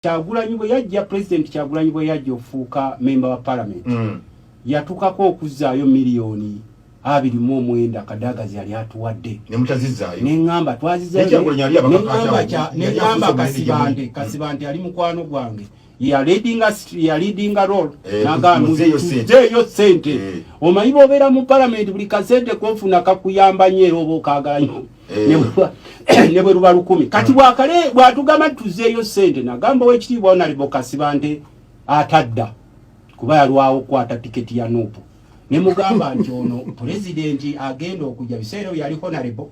Kyagulanyi bwe yajja, President Kyagulanyi bwe yajja okufuuka member wa parliament, yatukako okuzzaayo 29 miliyoni Kadaga ze yali atuwadde. Nemutazizaayo. Neŋŋamba Ne Kyagulanyi yali abakakaata twazizaayo, awo, yali neŋŋamba afuuse omunene gye muli. Kasibante, Kasibante ali mukwano gwange, ya leadinga role. Nagamba, muzeeyo ssente. "Tuzeeyo ssente." Omanyi bw'obeera mu parliament, buli kasente kofuna kakuyamba nnyo era oba okaagala nnyo. Ne bwe luba 1,000. Kati bwakale bwatugamba nti tuzeeyo ssente, nagamba owekitiibwa Honorable Kasibante atadda kuba yalwawo okukwata tiketi ya NUP, ne mugamba nti ono pulezidenti agenda okujja, biseera ebyo yali honorable,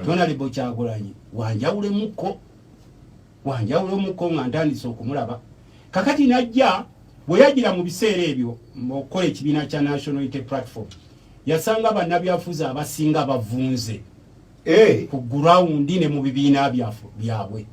Honorable Kyagulanyi wanjawulemukko, wanjawulemukko nga ntandise okumulaba. Kakati najja, bwe yajjira mu biseera ebyo okukola ekibiina kya National Unity Platform, yasanga bannabyafuzi abasinga bavunze ku ground ne mu bibiina byabwe,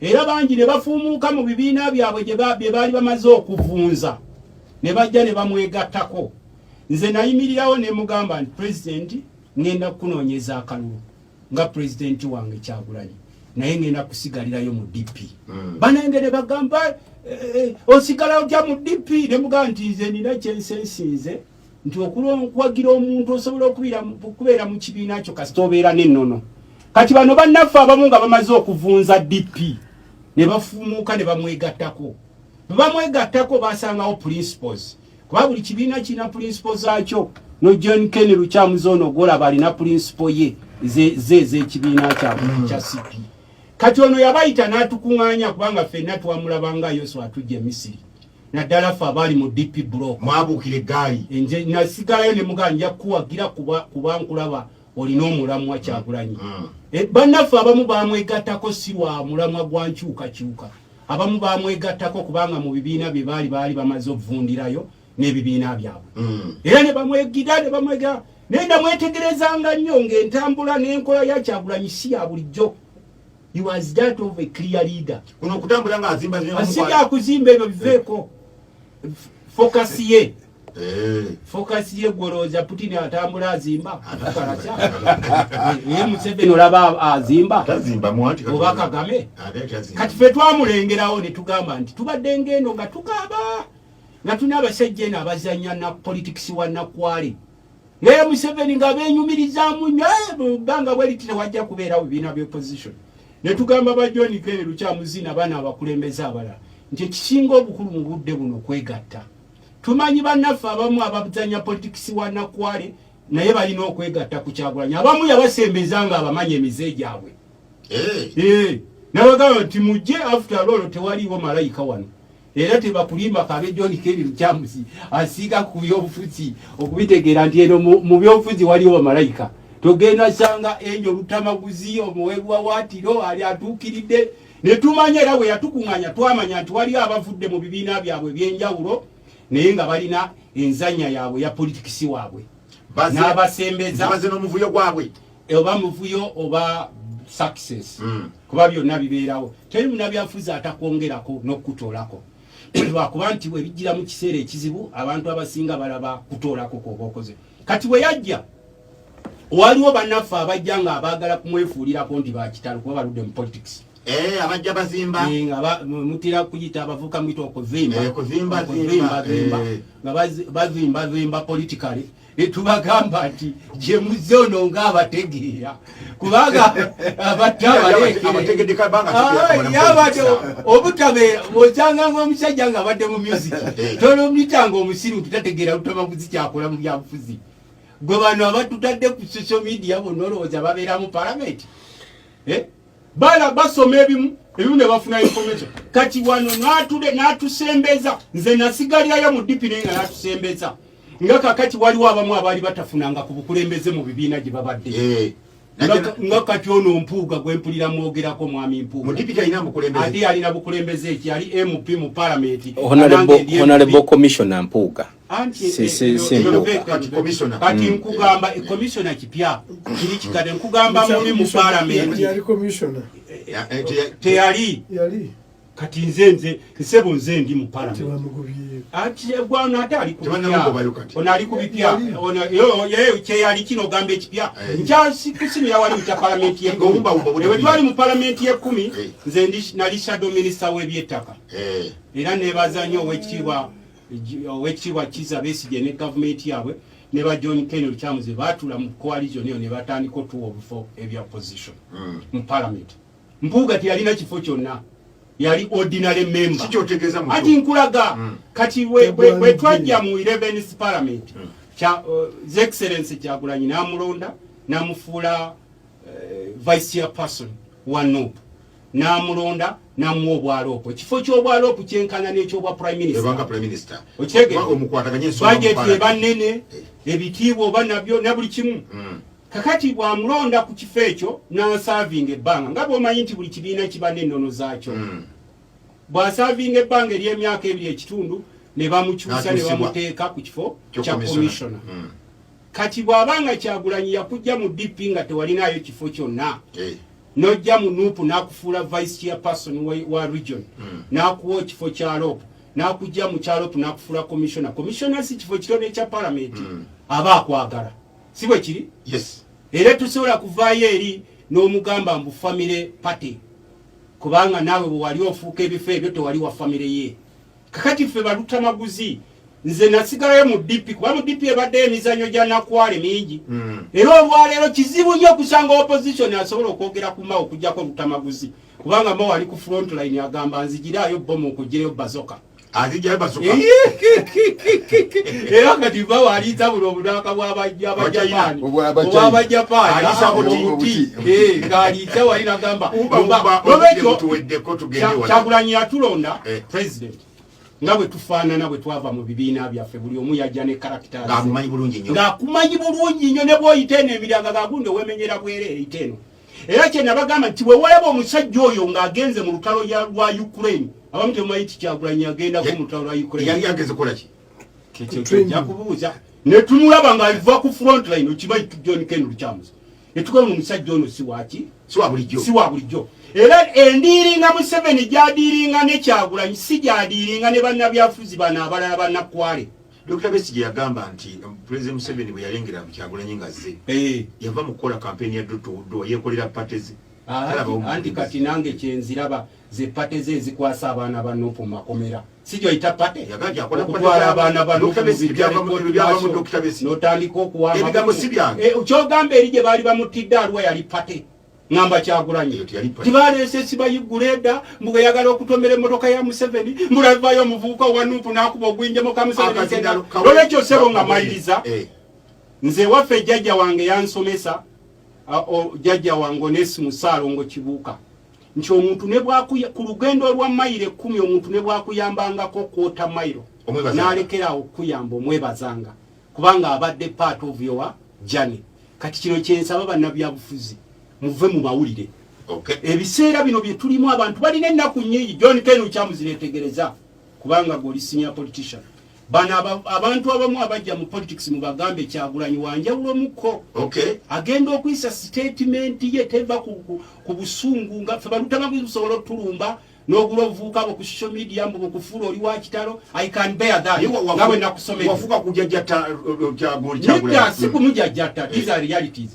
era bangi ne bafuumuuka mu bibiina byabwe bye baali bamaze okuvunza ne bajja ne bamwegattako. Nze nayimirirawo ne mugamba nti, "Pulezidenti, ŋŋenda kukunoonyeza akalulu nga pulezidenti wange Kyagulanyi, naye ŋŋenda kusigalirayo mu DP." Banange ne bagamba, "Osigala otya mu DP?" Ne mugamba nti nze nina kyensensinze nti okuwagira omuntu osobola okubeera mu kibiina kyo kasita obeera n'ennono. Kati bano bannaffe abamu nga bamaze okuvunza DP ne bafuumuuka ne bamwegattako. Bwe bamwegattako, basangawo principles, kuba buli kibiina kirina principles zaakyo. No John Ken Lukyamuzi ono gwolaba alina principle ye ze ez'ekibiina kyabwe kya CP. Kati ono yabayita n'atukuŋŋaanya, kubanga ffenna twamulabanga Yoswa atujja e Misiri, naddala ffe abaali mu DP block. Mwabuukira eggaali. Nze nasigalayo ne mugamba, nja kukuwagira kuba nkulaba olina omulamwa, Kyagulanyi. Bannaffe abamu bamwegattako si lwa mulamwa gwa nkyukakyuka, abamu bamwegattako kubanga mu bibiina bye baali bamaze okuvundirayo n'ebibiina byabwe. Era ne bamwegira ne bamwegira, naye ndamwetegerezanga nnyo ng'entambula n'enkola ya Kyagulanyi si ya bulijjo. He was that of a clear leader. Kuno okutambula ng'azimba. Si byakuzimba ebyo, biveeko. Focus ye, focus ye, gwolowooza Putin atambula azimba? Ye Museveni olaba azimba? Tazimba mwanti. Oba Kagame? Ate tazimba. Kati ffe twamulengerawo ne tugamba nti tubadde ngendo nga tukaaba nga tulina abasajja eno abazanya na politics wa nakwale, naye Museveni nga benyumirizaamu nnyo. Bbanga bwe liti tewajja kubeerawo bibiina bya opposition. Ne tugamba ba John Ken Lukyamuzi na baana abakulembeze abalala nti ekisinga obukulu mu budde buno kwegatta. Tumanyi bannaffe abamu abazanya politics wa nakwale, naye balina okwegatta ku Kyagulanyi. Abamu yabasembeza nga abamanyi emize gyabwe. Nabagamba nti mujje, after all tewaliiwo malayika wano, era tebakulimba. Kabe John Ken Lukyamuzi asiiga ku byobufuzi okubitegeera nti eno mu byobufuzi waliwo bamalayika. Togenda sanga enjo lutamaguzi omuweebwa waatiro ali atuukiridde. Ne tumanya, era bwe yatukuŋŋanya twamanya nti waliyo abavudde mu bibiina byabwe ebyenjawulo, naye nga balina enzanya yaabwe ya politics waabwe. N'abasembeza. Baze n'omuvuyo gwabwe. Oba muvuyo oba success, kuba byonna bibeerawo. Teri munabyafuzi atakwongerako n'okutoolako, lwakuba nti bwe bijjira mu kiseera ekizibu, abantu abasinga balaba kutoolako kwoba okoze. Kati bwe yajja, waliwo bannaffe abajja nga abaagala kumwefuulirako nti bakitalo kuba baludde mu politics. Abajja bazimba. Nga mutera kuyita abavuka muyita okuzimba. Kuzimba, Okuzimba, zimba, zimba. Nga bazimba zimba politically, netubagamba nti gye muzze ono ngaabategeera, kubanga abatta Abategedde kabanga tegeera kamala mu yabadde politics. obutabeera osanga ngaomusajja nga abadde mu music, tolomuyitanga omusiru nti tategeera lutamaguzi kyakola mu byabufuzi. Gwe bano abatutadde ku social media bonna olowooza babeera mu palamenti? Eh? Bala basoma ebimu ebimu ne bafuna information. Kati wano n'atusembeza, nze nasigalirayo mu DP, naye nga n'atusembeza nga kakati waliwo abamu abaali batafunanga ku bukulembeze mu bibiina gye babadde. Nga kati ono Mpuuga gwe mpulira mwogerako, mwami Mu Mpuuga, DP talina bukulembeze. Ate alina bukulembeze eki? Ali MP mu palamenti. Honorable Commissioner Mpuuga. Anti Si Mpuuga. Kati commissioner. Kati nkugamba, commissioner kipya kiri kikadde. Nkugamba muli mu palamenti. Yali commissioner. Ya, Teyali. Yali. Kati nze nsebo, nze ndi mu parliament. Ati gwana ate ali ku bipya. Tebannamugobayo kati. Ono ali ku bipya. Ono yo kyeyali kino ogamba ekipya. Nkyasikusimira wali mu kya palamenti y'ekkumi. Ng'obumbawumba buli Bwe twali mu palamenti y'ekkumi, nze ndi nali shadow minister w'ebyettaka. Era nebaza nnyo oweekitiibwa Kizza Besigye ne gavumenti yaabwe ne ba John Ken Lukyamuzi, baatula mu coalition eyo ne batandika otuwa obufo ebya opposition mu parliament. Mpuuga teyalina kifo kyonna, yali ordinary member. Kikyotegeeza mu Ati nkulaga. Kati bwe twajja mu 11th parliament, kya His Excellency Kyagulanyi n'amulonda n'amufuula vice chairperson wa NUP, n'amulonda n'amuwa obwaloopu. Ekifo ky'obwaloopu kyenkana n'ekyobwa prime minister. Ebanga prime minister. Okitegeera? Oba omukwataganye ensonga mu Budget parliament. eba nnene, ebitiibwa oba nabyo na buli kimu. Kakati bwamulonda ku kifo ekyo n'aservinga ebbanga, nga bw'omanyi nti buli kibiina kiba n'ennono zaakyo, bw'aservinga ebbanga ery'emyaka 2.5 ne bamukyusa ne N'akyusibwa. bamuteeka ku kifo Kyo kya commissioner. commissioner. Kati bw'abanga Kyagulanyi yakujja mu DP nga tewalinaayo kifo kyonna, n'ojja mu NUP n'akufuula vice chairperson wa region, n'akuwa ekifo kya LOP, n'akujja mu kya LOP n'akufuula commissioner. Commissioner si kifo kitono ekya parliament. Aba akwagala, si bwe kiri? Yes. Era tusobola kuvaayo eri n'omugamba mbu family party, kubanga naawe bwe wali ofuuka ebifo ebyo tewali wa family ye. Kakati ffe balutamaguzi, nze nasigalayo mu DP kuba mu DP ebaddeyo emizannyo gya nakwale mingi. Era olwaleero kizibu nnyo okusanga opposition asobola okwogera ku Mao okugjako Lutamaguzi, kubanga Mao ali ku front line agamba nzigirayo bomu okugireyo bazooka. Azijjayo bazooka. Era kati Mao aliita buno obunaka bw'Abajapani. Obw'Abachina. Obw'Abajapani. Aliisa buti. Obuti. Ng'aliita wali nagamba Wumba wumba. Nolwekyo, Tuweddeko, tugende wala. Kyagulanyi yatulonda president nga bwe tufaanana bwe twava mu bibiina byaffe, buli omu yajja ne characters. Ng'amumanyi bulungi nnyo. Ng'akumanyi bulungi nnyo, ne bw'oyita eno emiranga gagundi owemenyera bwereere ita eno. Era kye nabagamba nti bwe walaba omusajja oyo ng'agenze mu lutalo lwa Ukraine, abamu temumanyi nti Kyagulanyi yagendako mu lutalo lwa Ukraine. Yali agenze kukola ki? Kyekyo kyojja kubuuza. Ne tumulaba ng'ava ku front line, okimanyi John Ken Lukyamuzi, ne tugamba omusajja ono si waki? Si wa bulijjo. Si wa bulijjo. Era endealinga Museveni gy'adealinga ne Kyagulanyi si gy'adealinga ne bannabyafuzi bano abalala bannakwale. Dr Besigye yagamba nti President Museveni bwe yalengera Kyagulanyi nga azze, yava mu kukola kampeni ya door to door, yeekolera party ze. Talabawo Anti mukulembeze. Kati nange kyenziraba ze party ze ezikwasa abaana ba NUP mu makomera, si gyoyita party? Yagamba nti akola Okutwala party abaana ba Dr. NUP mu Besigye byava mu bitale Dr. Besigye. n'otandika okuwamba. Ebigambo si byange. Kyogamba eri gye baali bamutidde aliwa yali party, ŋŋamba Kyagulanyi. Eyo teyali party. Tibaleese sibayigula mbu eyagala okutomera emmotoka ya Museveni, mbulavayo omuvubuka owa NUP n'akuba ogwinjemo ka Museveni. Akazindalo Olwekyo sebo nga maliriza, Eh. nze waffe jjajja wange yansomesa, jjajja wange Onesimu Saalongo Kibuuka, nti omuntu ne ku lugendo olwa mayiro 10, omuntu ne bwakuyambangako quarter mayiro, Omwebazanga. n'alekerawo okukuyamba, omwebazanga, kubanga abadde part of your journey. Kati kino kyensaba bannabyabufuzi, muve mu mawulire. Ebiseera bino bye tulimu abantu balina ennaku nnyingi. John Ken Lukyamuzi, netegereza, kubanga gwe oli senior politician, bano abantu abamu abajja mu politics mubagambe Kyagulanyi wanjawulo mukko. Agenda okuyisa statement ye teva ku busungu nga ffe balutamaguzi busobola otulumba n'ogula obuvubuka bwo ku social media mbu bukufuula oli wa kitalo. I can bear that. Naye nga bwe nakusomedde. Wafuka kujajjata Kyaguli. Nedda, si kumujajjata, these are realities.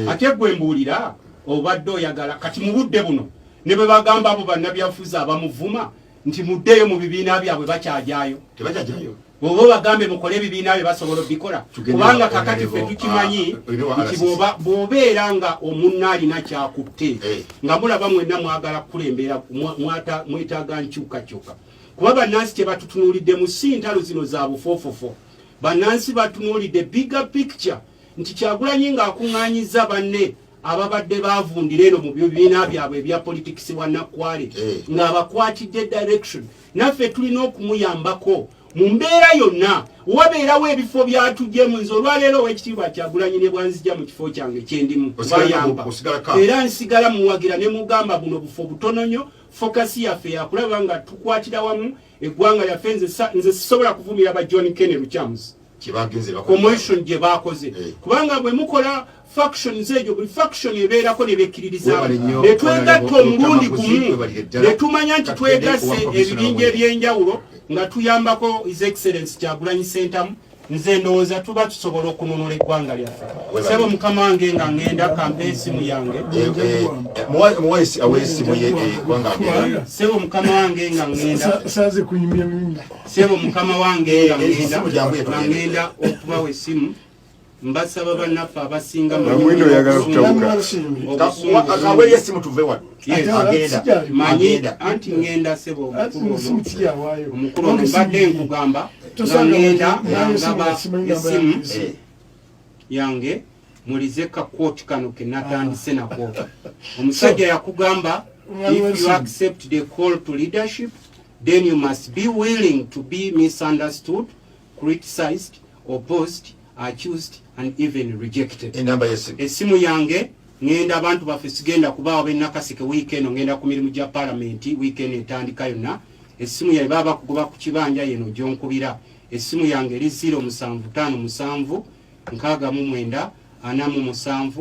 Ate gwe mbuulira, obadde oyagala kati mu budde buno ne bwe bagamba abo bannabyafuzi abamuvuma nti muddeeyo mu bibiina byabwe, bakyajaayo? Tebajjajayo. Bw'oba obagambe mukole ebibiina bye, basobola obikola. Tugende Kubanga kakati ffe tukimanyi wa nti RCC. bw'obeera nga omunna alina kyakutte, nga mulaba mwenna mwagala kukulembera, mwetaaga nkyukakyuka, kuba bannansi kye batutunuulidde mu si ntalo zino za bufoofofo. Bannansi batunuulidde bigger picture nti Kyagulanyi ng'akuŋŋaanyiza banne ababadde bavundira eno mu bibiina byabwe ebya politics wa Nakwale, ng'abakwatidde direction, naffe tulina okumuyambako mu mbeera yonna wabeerawo ebifo byatuggyemu. Nze olwaleero owekitiibwa Kyagulanyi ne bwanzija mu kifo kyange kyendimu, bayamba. Osigala ka. Era nsigala muwagira ne mugamba buno bufo butono nnyo. Focus yaffe yakulaba nga tukwatira wamu eggwanga lyaffe. Nze sisobola kuvumira ba John Ken Lukyamuzi Kyebagenze bakola. Commotion gye bakoze, kubanga bwe mukola Factions ejo, buli faction ebeerako ne bekkiririzaamu, ne twegatta omulundi gumu, ne tumanya nti twegasse ebibinja ebyenjawulo nga tuyambako His Excellence Kyagulanyi Ssentamu. Nze ndowooza tuba tusobola okununula eggwanga lyaffe. Sebo mukama wange, nga ngenda, kampa esimu yange. Muwe esimu ye, kubanga agenda. Sebo mukama wange, nga ngenda. Saze kunyumya mimi. Sebo mukama wange, nga ngenda, Esimu jangu ye nga tugende. ngenda okubawa esimu, mbasaba bannaffe abasinga Namwino oyagala kutabuka. Obusungu. Kaweeri esimu tuve wano. Yes. Agenda. Manyi Agenda. anti ngenda, sebo omukulu Simu ono. kijawaayo. Omukulu ono, mbadde nkugamba nga ngenda, nga ngaba esimu yange, mulize ka quote kano ke natandise nako. Omusajja yakugamba, "If you accept the call to leadership, then you must be willing to be misunderstood, criticized, opposed, accused and even rejected." Enamba yesimu. Esimu yange, ngenda, abantu baffe, sigenda kubaawo b'enakaseke wiiki eno, ngenda ku mirimu gya palamenti wiiki eno etandika yonna. Essimu yaye baba bakugoba ku kibanja, yeno gyonkubira. Essimu yange eri 0757 69 47.